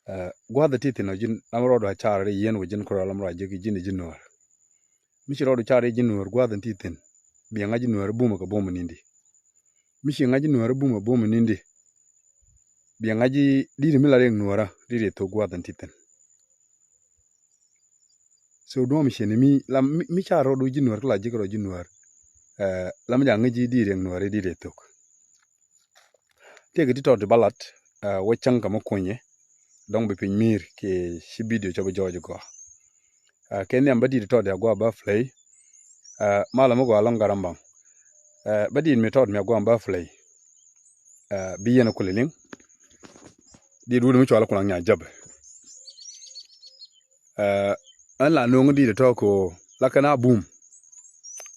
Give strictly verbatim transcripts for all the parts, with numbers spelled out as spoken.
Ɛ, gua̱th ti thi̱n ɔ ji̱n lam rɔɔdu a car ri yien wä ji̱n kɛ rɔ lam rɔ a jek ji̱n ji̱ nuäär. Mi ci rɔɔdu car ri ji̱ nuäär gua̱th ti thi̱n. Biɛ ŋa̱c ji̱ nuäär bumä kɛ bumä ni̱n di. Mi ci ŋa̱c ji̱ nuäär bumä bumä ni̱n di. Biɛ ŋa̱c ji̱ di̱t mi la riɛk nuäärä ri ri thok gua̱th ti thi̱n. So duɔ̱ɔ̱m cien mi lam mi, mi ca rɔɔdu ji̱ nuäär kɛ la jek rɔ ji̱ nuäär. Ɛ, lam ja ŋäc ji̱ di̱t riɛk nuäär ri di̱t riɛk thok. Tëëkɛ ti tɔt ti ba lat, ɛ, wä cäŋ kä mi kunyɛ dɔ̱ŋ bi piny mi̱i̱r kiɛ ci bidio cä bi jɔɔc gɔaa. Ɛ, kɛ nhiam bä di̱t tɔt ti agua bä play. Ɛ, malɛ mi gɔaa lɔ̱ŋ garam baŋ. Ɛ, bä di̱t mi tɔt mi agua bä play. Ɛ, bi yɛn kulɛ liŋ. Di̱t wut mi cual kulaŋ nya jäbɛ. Ɛ, ɛn la no̱o̱ŋ di̱t tɔ̱ ko la kɛn a bum.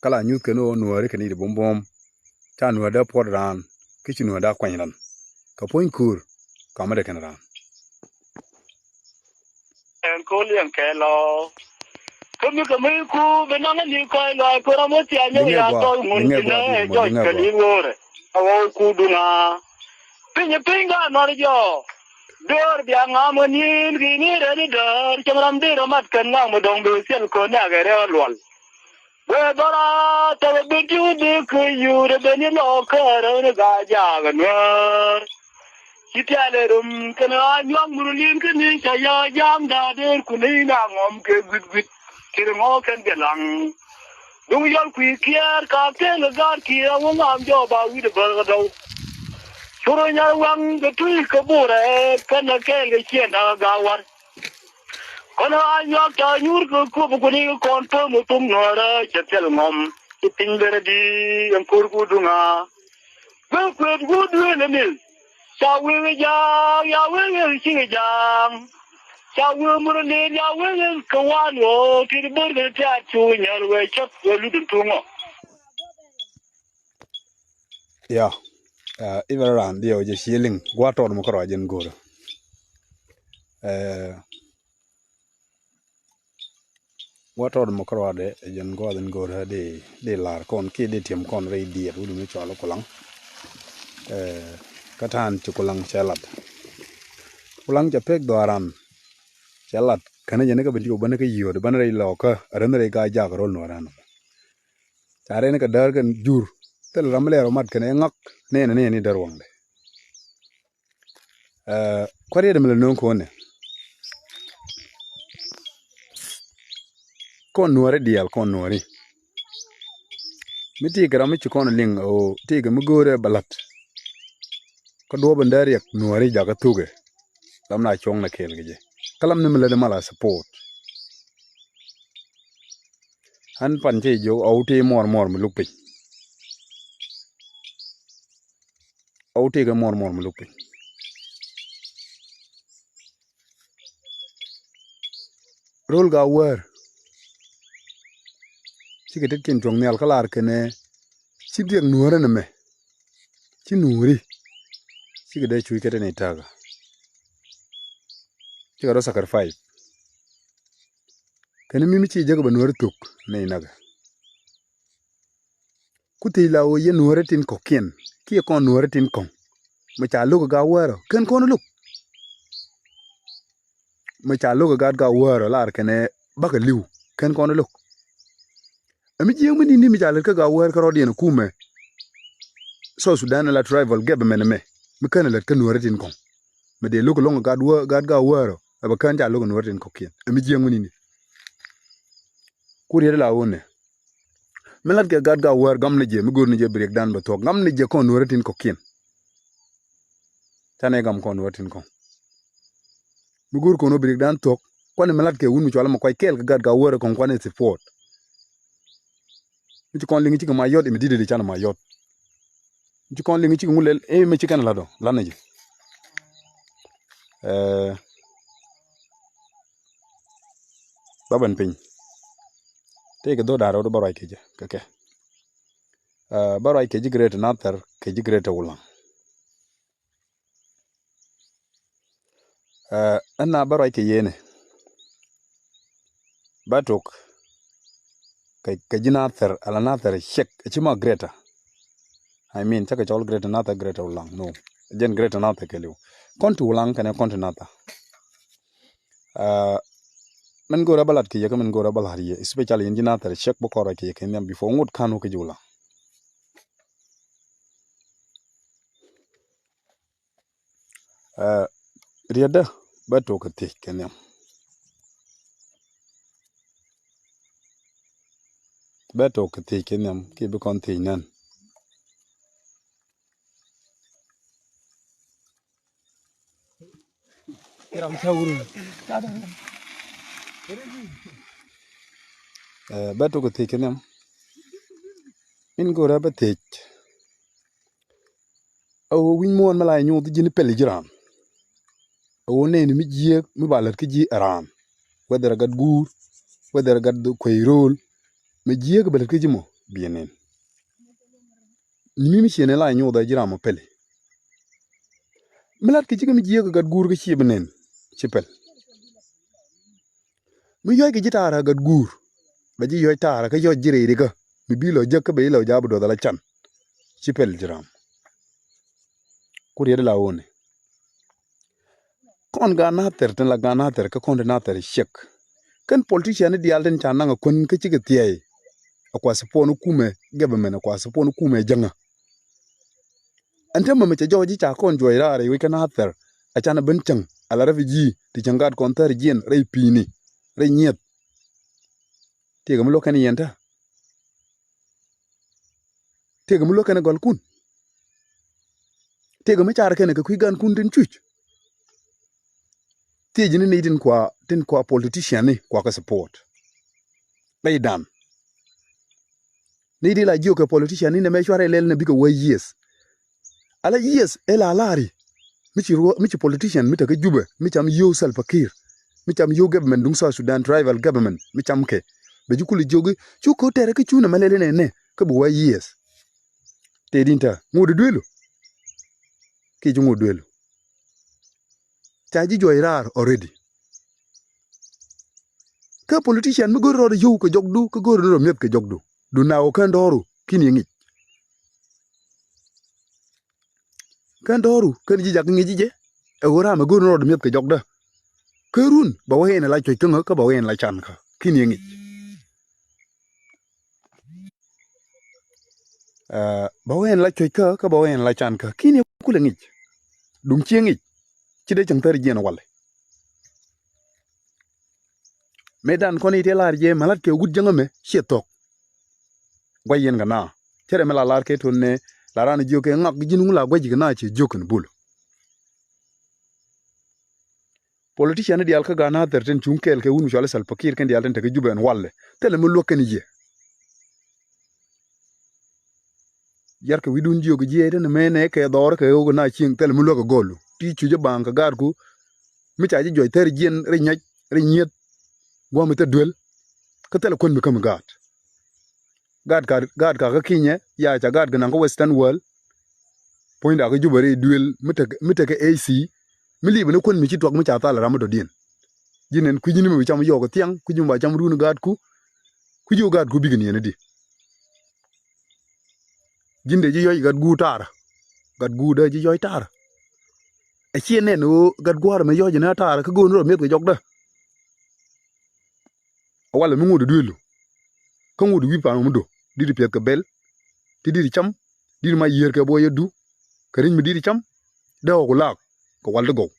Kä la nyuth kɛn ɣöö nuääri kɛn i̱ di bumbum. Ca nuäär dee puɔt raan kä ci nuäär dee kuany ran. Kɛ puɔ̱ny kuur ka mi dee kɛn raan. Ɛn ko̱l yɛn kɛ lɔ. Kä mi kɛ mi ku bi naŋ ni kɔc lɔaac ku ram wä thiac nyɛ wiaa tɔc ŋun ti nɛ jɔc kɛ li̱i̱r wo̱o̱rɛ. A wä ku duŋa. Piny piny ka nɔr jɔ. Döör bia ŋam kä ni̱i̱n ki̱ni rɛni döör cäŋ ram dee rɔ mat kɛn ŋam kä dɔ̱ŋ bi thil kön nɛ̈kɛ rɛw luɔl. Wee dhɔra thɛwɛ ben ti wä dee kä yur ben ni lɔ kärä ni gaa jaak ɛ nuäär. Ci tialɛ rum kɛn a nyuak mur li̱n kä ni ca ya jaam da̱a̱ dee kun ni na ŋɔm kɛ gui̱t gui̱t. Ci ri ŋɔ kɛn jɛ laŋ. Duŋ yɔl kui̱ kiɛɛr ka kel gaat kiɛ wä ŋam jɔɔk ba wi̱cdɛ bäl kä dɔw. Cur nyar waŋ kɛ tui̱ kɛ burɛ kɛn a kɛɛl kɛ ciɛn da̱k a ga̱a̱ war. Kɔn a nyuak ca nyuur kɛ kup kuni kɔn pöm thum nuɔrä cɛ thil ŋɔm. Ci piny ben a di ɛn ko̱r ku duŋa. Bä kuet ku duëël a mil. Ca wek ja̱a̱ŋ ya wek ɛ cik ja̱a̱ŋ. Ca wek mur nin ya wek ɛ kɛ wan ɣöö tit bär kɛ tiaat cu nyäl wee cäk wee lut in tuŋɔ. Ya, ɛ, i̱ bɛ raan diɛw jɛ ci liŋ gua̱a̱r tɔɔt mɔ kärɔa jɛn go̱o̱rä. Ɛ, gua̱a̱r tɔɔt mɔ kärɔa dɛ jɛn gua̱a̱r in go̱o̱rä di, di la̱r kɔn kiɛ di tiɛm kɔn rɛy diɛt wut mi cɔal kulaŋ. Ɛ, kä ta̱a̱n ci kulaŋ cɛ lat. Kulaŋ cɛ pek dhɔaaran cɛ lat känä jɛn kä ben ti wä bänä kä yiööt bänä rɛy lɔɔkä ɛ rän rɛy gaa jaak ro̱l nuɔ̱ɔ̱ran. Ca rɛn kɛ däär kɛn jur thil ram mi lɛɛr ɔ mat kɛn ɛ ŋak nɛɛnɛ nɛɛni däär waŋdɛ. Ɛ, kuäär yet mi lɛ no̱o̱ŋ ko̱nɛ. Kɔn nuääri diaal kɔn nuääri. Mi tëëkɛ ram mi ci kɔn liŋ ɣöö tëëkɛ mi go̱o̱rɛ bɛ la̱t. Kä duɔ̱ɔ̱p in dee riɛk nuääri jakä thukɛ. Ram na cuɔ̱ŋ na kɛɛl kɛ jɛ. Kä lam ni mi lätdɛ mal a support. Ɣän pan cä jiök ɣɔw tëë muɔɔr muɔɔr mi luk piny. Ɣɔw tëë kɛ muɔɔr muɔɔr mi luk piny. Ro̱l Gaa Wäär. Cikɛ tet kiɛn cuɔ̱ŋ nhial kä lar kɛnɛ ci diɛk nuäärä nɛmɛ. Ci nuääri. Cikɛ dee cuc kɛ te ni täkä. Cikɛ rɔ sacrifice. Kɛn mi mi ci jek bɛ nuääri thok ni näkɛ. Ku thiec la ɣöö yɛn nuääri tin kɔ̱kiɛn kiɛ kɔn nuääri tin kɔ̱ŋ. Mi ca lo̱k ɛ Gaa Wäärä kɛn kɔn lo̱k. Mi ca lo̱k ɛ gaat Gaa Wäärä lar kɛnɛ bäkɛ li̱w kɛn kɔn lo̱k. Ɛ mi jiääk mi ni̱n di mi ca lät kä Gaa Wäärä kä rɔ̱diɛn ɛ kumɛ South Sudan la tribal government mɛ mi känɛ lät kä nuääri tin kɔ̱ŋ. Mi dee lo̱k ɛlɔ̱ŋ ɛ gaat wä, gaat Gaa Wäärä ɛ bɛ kän ca lo̱k ɛ nuääri tin kɔ̱kiɛn. Ɛ mi jiääk mi ni̱n di. Ku riet la ɣöö nɛ mi latkɛ gat Gaa Wäär gam ni jɛ mi go̱o̱r ni jɛ bi riɛkdan bɛ thuɔ̱k gam ni jɛ kɔn nuääri tin kɔ̱kiɛn. Canɛ gam kɔn nuääri tin kɔ̱ŋ. Mi go̱o̱r kɔn wä bi riɛkdan thuɔ̱k kuan mi latkɛ wun mi cual mi kuac kɛɛl kɛ gat Gaa Wäär kɔn kuan i̱ support. Mi ci kɔn liŋ cikɛ ma yɔt immediately canɛ ma yɔt. Mi ci kɔn liŋ cikɛ ŋulɛl i̱ mi ci kɛn la̱t ɔ la̱t ni jɛ. Ɛɛ. Ba ben piny. Tëëkɛ dhok da̱ŋ rɛw di bä ruac kɛ jɛ kɛ kɛ. Ɛ, bä ruac kɛ ji̱ Greater Nasir kɛ ji̱ Greater Wulaŋ. Ɛ, ɛn na bä ruac kɛ yɛn ɛ. Bä tok kɛ, kɛ ji̱ Nasir, ala Nasir cɛk, ci ma Greater. I mean, cä kɛ cɔl Greater Nasir, Greater Wulaŋ, no. Jɛn Greater Nasir kɛɛliw. Kɔn ti Wulaŋ kɛnɛ kɔn ti Nasir. Aa, min go̱o̱rä bä lat kɛ yɛ kä min go̱o̱rä bä lat yɛ, especially yɛn ji̱ Nathɛr, check bä kɔn ruac kɛ yɛ kɛ nhiam before ŋot ka̱n wä kɛ jula. Aa, rietdä bä tok kɛ thiec kɛ nhiam. Bɛ tok kɛ thiec kɛ nhiam kiɛ bi kɔn thiec nɛn. Ɛ, bɛ tok kɛ thiec kɛ nhiam. Min go̱o̱rä bä thiec. A ɣöö wi̱ny muɔ̱ɔ̱n mi la nyuuth ji̱n pɛl ji̱ raan. A ɣöö nɛɛni mi jiääk mi ba lät kä ji̱ ɛ raan. Whether ɛ gat guur, whether ɛ gat kuey ro̱o̱l, mi jiääk bɛ lät kä ji̱ mɔ biɛ nɛn. Ni mi mi ciɛ nɛn la nyuuth ɛ ji̱ raan mɔ pɛli. Mi lat kɛ ji̱ kä mi jiääk ɛ gat guur kä ciɛ bi nɛn ci pɛl. Mi yɔc kɛ ji̱ ta̱a̱rä gat guur, bɛ ji̱ yɔc ta̱a̱rä kä yɔc ji̱ rɛy rikä mi bi lɔ jäk kä bɛ ji̱ lɔ ja̱a̱p duɔth ala can. Ci pɛl ji̱ ram. Ku riet la wuni. Kɔn gaat Nathɛr tin la gaat Nathɛr kä kɔn ti Nathɛr ciek. Kɛn politician ni diaal tin ca naŋ a kuän kä cikɛ thiɛɛy. A kua support ni kumɛ government, a kua support ni kumɛ jäŋä. Ɛn te mɛmɛ cɛ jɔk ji̱ ca kɔn juɔc raar i̱ wec kä Nathɛr. A can a ben cäŋ ala refugee ti cäŋ gaat kɔn thäär jiɛn rɛy pi̱i̱ni rɛy nyieth. Tiekɛ mi luɔk kɛn yɛn tä. Tiekɛ mi luɔk kɛn gɔlkun. Tiekɛ mi car kɛn kɛ kui̱ gankun tin cuc. Thiec ni ni tin kua, tin kua politician ni kua kɛ support. Rɛy dan. Ni di la jiök kɛ politician ni nɛ mɛ cuarɛ lɛl nɛ bikɛ wä years. Ala years ɛ la lari. Mi ci ruɔ, mi ci politician mi tekɛ Jubɛ mi cam yio̱w Salva Kiir. Mi cam yio̱w government duŋ South Sudan tribal government mi cam kɛ. Bɛ ji̱ kuli jiök i̱ cu ko̱ tɛrɛ kä cu nɛ mɛ lɛl nɛ nɛ kä bi wä years. Tëë din tɛ ŋut i̱ duelu. Kiɛ ci ŋut duelu. Ca ji̱ juɔc raar already. Kä politician mi go̱o̱ri rɔɔdɛ yio̱w kɛ jɔkdu kä go̱o̱ri ni rɔ mi̱eth kɛ jɔkdu. Dun na ɣöö kɛn dɔ̱ɔ̱ru ki̱n yɛ ŋic. Kɛn dɔ̱ɔ̱ru kɛn ji̱ jak ŋic ji̱ jɛ. Ɛ ɣöö ram ɛ go̱o̱ri ni rɔɔdɛ mi̱eth kɛ jɔkdä. Kä run bɛ wä yɛn ɛ la cuec kä ŋä kä bɛ wä yɛn la can kä ki̱n yɛ ŋic. Ɛ, bä wä ɛn la cuec kä, kä bä wä ɛn la can kä. Ki̱n yɛ kulɛ ŋic. Duŋ ciɛ ŋic. Ci dee cäŋ thäri jiɛn walɛ. Mëë dan kɔn i̱ tëë lar jɛ mɛ lat kɛ wut jäŋä mɛ ciɛ thɔk. Guac yɛn kɛ na. Cɛ rɛ mɛ la lar kɛ ton nɛ la ran jiök kɛ ŋak ji̱n ŋu la guac ji̱ kɛ na ciɛ jiök kɛn bul. Politician ni diaal kä gaat Nathɛr tin cuŋ kɛɛl kɛ wun mi cɔal i̱ Salva Kiir kɛn diaal tin tekɛ Jubɛ ɛn walɛ. Thilɛ mi luäk kɛn jiɛ. Yarkɛ wi̱dun jiök jiɛ tin mɛnɛ kɛ dhɔr kɛ ɣöö kɛ na cieŋ thilɛ mi luäk kɛ gɔlu. Ti cuc i̱ baŋ kɛ gaatku. Mi ca ji̱ juɔc thɛr jiɛn ri nyac ri nyieth. Gua̱a̱m i̱ thil duel. Kä thilɛ kuän mi käm i̱ gaat. Gaat ka, gaat ka kä Kinyɛ, ya ca gaat kɛ naŋ kä Western World. Puɔ̱nyda kä Jubɛ rɛy duël mi tek, mi tekɛ A C. Mi li̱bɛ ni kuän mi ci tuak mi ca thal ram mi dɔ̱diɛn. Ji̱n ɛn kui̱c ni mi bi cam yɔɔk thiaŋ, kui̱c mi ba cam run gaatku. Kui̱c ɣöö gaatku bikɛ niɛn idi. Ji̱n dee ji̱ yɔc gat guur taarä. Gat guur dee ji̱ yɔc taarä. Ɛ ciɛ nɛn ɣöö gat gua̱a̱r ɛmɛ yɔc ɛn ɛ taarä kä go̱o̱n rɔ mi̱eth kɛ jɔkdä. A walɛ mi ŋot ɛ duëëlu. Kä ŋot ɛ wi̱i̱ pa̱a̱m mi do̱. Di̱t piɛth kɛ bɛl. Ti di̱t cam. Di̱t ma yiër kɛ buɔyädu. Kɛ ri̱c mi di̱t cam. Dee ɣɔk ku laak. Kɛ wal ti gɔw.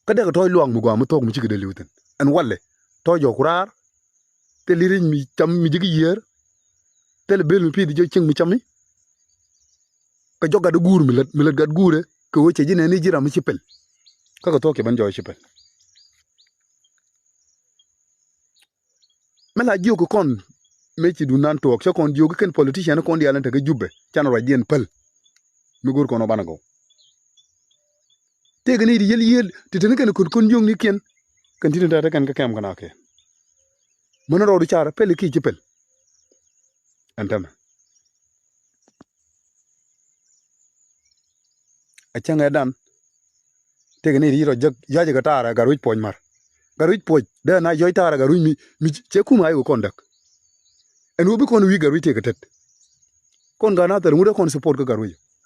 Kä dee kɛ tɔ̱ɔ̱c luaak mi gɔaa mi thuɔ̱k mi cikɛ dee li̱w thi̱n. Ɛn walɛ. Tɔ̱ɔ̱c jɔk ku raar. Thil i̱ ri̱c mi cam mi ji̱ ki yiër. Thil i̱ bël mi pi̱i̱th ji̱ cieŋ mi cam i̱. Kɛ jɔk gat i̱ guur mi lät, mi lät gat guurɛ. Kɛ ɣöö cɛ ji̱ nɛɛni ji̱ ram mi ci pɛl. Kä kɛ thuɔ̱k cɛ ben jɔɔc ci pɛl. Mi la jiök kɛ kɔn mëë ci dunan tuɔɔk cä kɔn jiök kɛn politician kɔn diaal in te kä Jubɛ can ruacdiɛn päl. Mi go̱o̱r kɔn ɔ banɛ gɔw. Tëëkɛ ni ti yiël yiël ti te ni kɛn kön kön jiök ni kiɛn. Kɛn ti ni te te kɛn kä kɛm kɛn a kɛ. Män rɔɔdu car pɛl i̱ ki̱ ci pɛl. Ɛn tämɛ. A cäŋ ɛ dan. Tëëkɛ ni ri rɔ jek yɔ̱a̱cɛ kɛ taarɛ gat ruc puɔc mar. Gat ruc puɔc dee na yɔ̱c taarɛ gat ruc mi, mi cɛ kum a yikɛ kɔn däk. Ɛn wä bi kɔn wi̱i̱ gat ruc tëëkɛ tet. Kɔn gat na thɛr ŋut ɛ kɔn support kä gat ruc.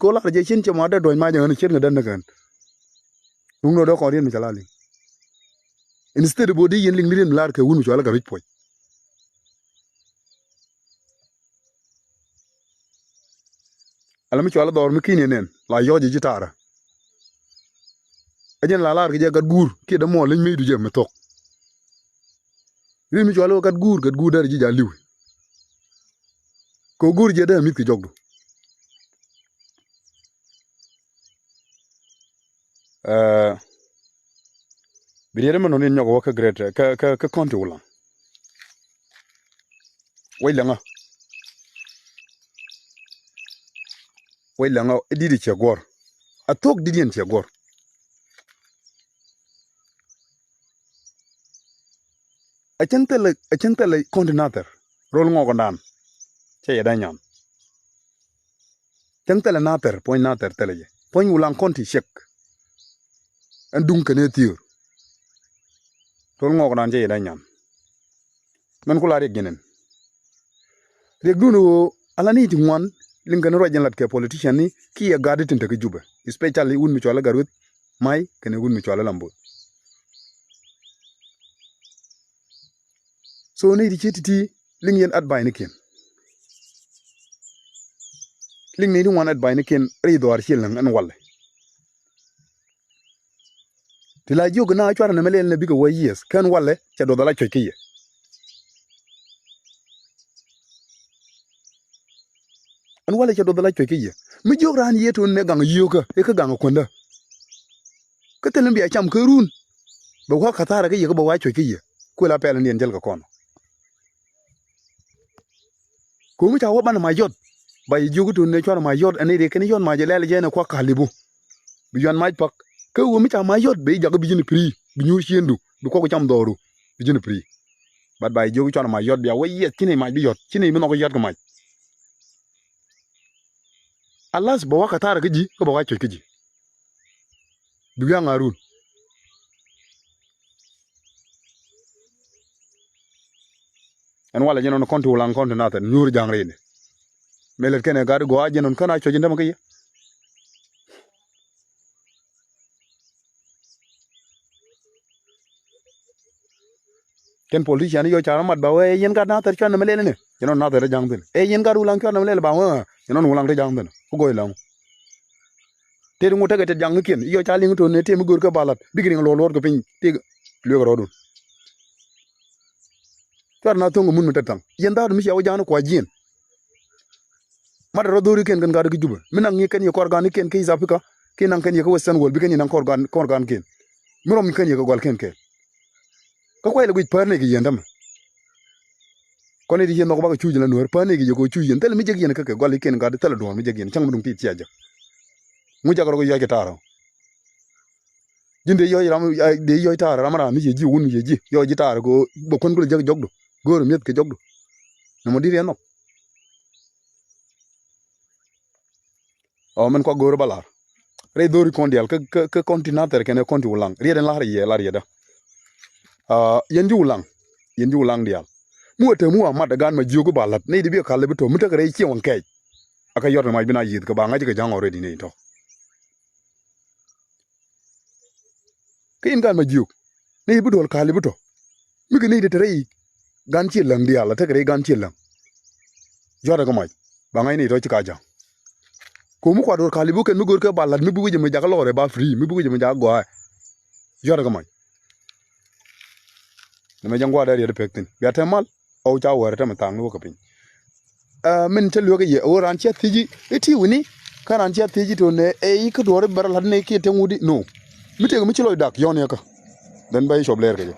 ko lar jɛ cin cɛ mɔ adɛ duɔ̱ny ma jɛ ɣän ciet ŋä dän ni kɛn. Duŋni ɣöö dee kɔn riet mi cɛ la liŋ. Instead bot di yɛn liŋ ni riet mi lar kɛ wun mi cɔal ɛ kɛ ruec puɔc. Ala mi cɔal ɛ dhɔr mi ki̱n yɛn nɛn la yɔc ji̱ taarä. Ɛ jɛn la lar kɛ jɛ gat guur kiɛ dämuɔɔr leny mecdu jɛ mi thok. Ri mi cɔal ɛ gat guur, gat guur dɛr ji̱ ja li̱w. Kɛ guur jɛ dee mi̱th kɛ jɔkdu. Ɛɛ, bi riet mɛ nɔn in nyɔk wä kä great, kä, kä, kä county Ulaŋ. Wec Läŋä. Wec Läŋä, i̱ di̱t i̱ ciɛ guɔ̱r. A thuɔ̱k di̱t yɛn ciɛ guɔ̱r. A cäŋ thilɛ, a cäŋ thilɛ county Nathɛr. Rol ŋɔkɔndan. Cɛ yɛ da̱ny nyan. Cäŋ thilɛ Nathɛr, puɔ̱ny Nathɛr thilɛ jɛ. Puɔ̱ny Ulaŋ county ciek. Ɛn duŋ kɛn ɛ thiöör. Rol ŋɔkɔndan cɛ yɛ da̱ny nyan. Mɛn ku la riɛk ji̱n ɛn. Riɛkdun ɣöö ala ni ti ŋuan liŋ kɛn ruac in lat kɛ politician ni kiɛ gat tin te kä Jubɛ, especially wut mi cɔal ɛ Gatwec Mac kɛnɛ wut mi cɔal ɛ Lambot. So ni ti ci ti̱ti̱ liŋ yɛn advice ni kiɛn. Liŋ ni ti ŋuan advice ni kiɛn rɛy dhɔaar ci läŋ ɛn walɛ. Ti la jiök na cuarɛ nɛmɛ lɛl nɛ bikɛ wä yieth kɛn walɛ cɛ duɔth ala cuec kä yɛ. Ɛn walɛ cɛ duɔth ala cuec kä yɛ. Mi jiök raan yɛ ton nɛ gaŋ yio̱kä i̱ kä gaŋ kuändä. Kä thil mi bia cam kä run bɛ wä kathara kä yɛ kä bɛ wä cuec kä yɛ. Kuël a pɛl ni ɛn jäl kɛ kɔn. Ko̱mi ca wä banɛ ma yɔt ba yɛ jiök i̱ ton nɛ cuarɛ ma yɔt ɛn i̱ rik kɛn yɔt ma jɛ lɛl jɛ ɛn ɛ kuak kalibu. Bi yuan mac pak kä ɣöö mi ca mac yɔt ben jak bi ji̱n piri bi nyuur ciëndu bi kuɔk cam dhɔru bi ji̱n piri. Bat ba jiök cuan mac yɔt bia wä yiɛth ci nɛy mac bi yɔt ci nɛy bi nhɔk yɔt kɛ mac. Alas bɛ wä kɛ thaarɛ kä ji̱ kä bɛ wä cuec kä ji̱. Bi wiaŋ a run. Ɛn walɛ jɛ nɔn kɔn ti Ulaŋ kɔn ti Nathɛr nyuur ja̱ŋ rini. Mëë lät kɛn ɛ gat gɔaa jɛ nɔn kän a cuɔc in tämɛ kä yɛ. Kɛn politician yɔ ca rɔ mat ba wee yɛn gat Nathɛr cuan nɛ mɛ lɛl ni jɛ nɔn Nathɛr ja̱ŋ thin ɛ yɛn gat Ulaŋ cuan nɛ mɛ lɛl ba wee jɛ nɔn Ulaŋ ti ja̱ŋ thin. Ku gɔy laŋ. Tëë ti ŋut tekɛ tet jaŋ ni kiɛn i̱ yɔ ca liŋ to̱n ni tëë mi go̱o̱r kä balat bikɛ riŋ luɔr luɔr kɛ piny tëë lueek rɔɔdun. Cuarɛ na tho̱ŋ kɛ mun mi tet thaŋ yɛn dhaat mi cia wä ja̱a̱n ni kua jiɛn. Mat rɔ dho̱ri kiɛn kɛn gat kä Jubɛ mi naŋ ŋi̱i̱k kɛn yɛ kɔr gan ni kiɛn kä East Africa kiɛ naŋ kɛn yɛ kä Western world bi kɛn yɛ naŋ kɔr gan kɔr gan kiɛn. Mi rɔm kɛn yɛ kɛ gɔl kiɛn kɛn. Kä kuay lɛ guic päär ni kɛ yɛn tämɛ. Kɔn i̱ ti yɛn nhɔk bakɛ cuc la nuäär päär ni kɛ yɛ kɛ cuc yɛn thilɛ mi jek yɛn kä kɛ gɔl i̱ kiɛn gat thilɛ duɔ̱ɔ̱r mi jek yɛn cäŋ mi duŋ ti thiac jɛ. Ŋu jak rɔ kɛ yɔc kɛ ta̱a̱r ɔ. Ji̱n dee yɔc ram dee yɔc ta̱a̱r ram ram mi yɛ ji̱ wun mi yɛ ji̱ yɔc ji̱ ta̱a̱r kɛ bɛ kuän kulɛ jek jɔkdu. Go̱o̱r mi̱eth kɛ jɔkdu. Nɔmɔ di̱t yɛn nhɔk. Ɔ min kua go̱o̱r ba lar. Rɛy dho̱ri kɔn diaal kä kä kä kɔn ti Nathɛr kɛnɛ kɔn ti Ulaŋ riɛt ɛn lar yɛ lar yɛ dä. Aa yɛn ji̱ Ulaŋ yɛn ji̱ Ulaŋ diaal. Mi wä te mi wä mat ɛ gaan ma jiök i̱ ba la̱t nɛy di bi kal i̱ bi to̱ mi tekɛ rɛy ciɛŋ waŋ kɛɛc. Akä yɔt ɛn mac bi na yiëth kɛ ba ŋa̱c kɛ ja̱ŋ already nɛy tɔ̱. Kä in gan ma jiök ni i̱ bi duɔl ka̱a̱li bi tɔ̱. Mi kɛ ni i̱ te te rɛy gan ciɛ läŋ diaal a tekɛ rɛy gan ciɛ läŋ. Yɔ̱a̱t ɛ kɛ mac ba ŋa̱c ni i̱ tɔ̱ ci ka ja̱ŋ. Ko̱mi kuat duɔl ka̱a̱li bi kɛn mi go̱o̱r kɛ ba la̱t mi bi wecɛ mi jakä lɔɔrɛ ba free mi bi wecɛ mi jakä gɔaaɛ. Yɔ̱a̱t ɛ kɛ mac. Ni mɛ jɛn gua̱a̱r dee riet pek thi̱n bia te mal. Ɣɔw ca wäär tämɛ tha̱a̱ŋni wä kɛ piny. Ɛ min cä luekä yɛ ɣöö raan cia thiec i̱ ti wi̱ni kä raan cia thiec i̱ to̱n ɛ i̱ kä duɔ̱ɔ̱r i̱ bɛr la̱t ni kiɛ te ŋut i̱ no. Mi tëëk mi ci lɔc dak yɔ̱ɔ̱n yɛ kä. Then bä i̱ cuɔp lɛɛr kɛ jɛ.